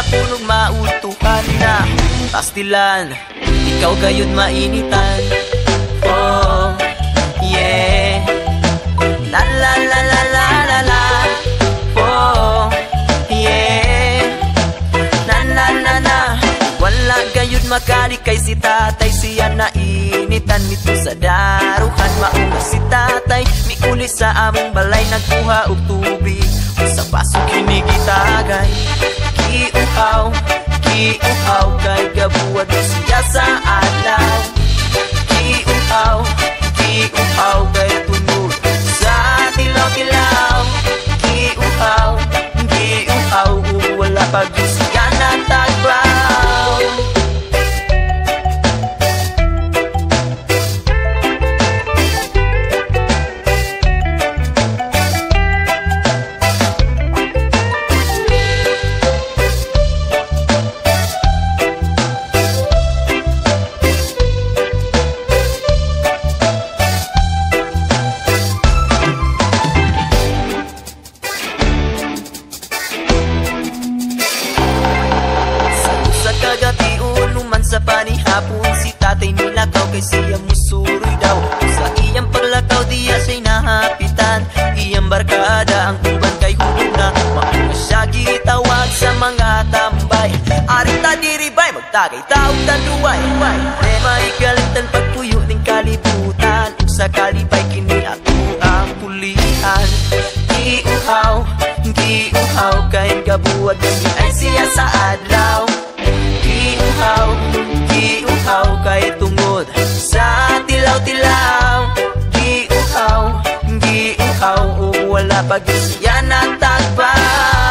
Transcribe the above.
gihapon ug mautuhan na pastilan, ikaw gayud mainitan. Oh, yeah. La la la la la la la. Oh, yeah. Na na na na. Wala gayud makali kay si tatay, siya nainitan nito sa daruhan. Mauna si tatay miuli sa among balay, nagkuha og tubig sa baso kini gitagay. Giuhaw, giuhaw kay gabuhat siya sa adlaw. Giuhaw, giuhaw kay tungod sa tilaw-tilaw. Giuhaw, giuhaw ug wala pa gyud siya natagbaw. Sa panihapon si tatay nilakaw kay siya musuroy daw. Sa iyang paglakaw diya siya'y nahapitan, iyang barkada ang uban kay hulog na. Mauna siya gitawag sa mga tambay, arita diri bay magtagay taog tanduay. May kalimtan pagpuyo ning kalibutan, ug sa kalipay kini ato ang pulihan. Giuhaw, giuhaw kay gabuhat ay siya sa adlaw. Giuhaw, giuhaw kay tungod sa tilaw-tilaw. Giuhaw, giuhaw ug wala pa gyud siya natagbaw.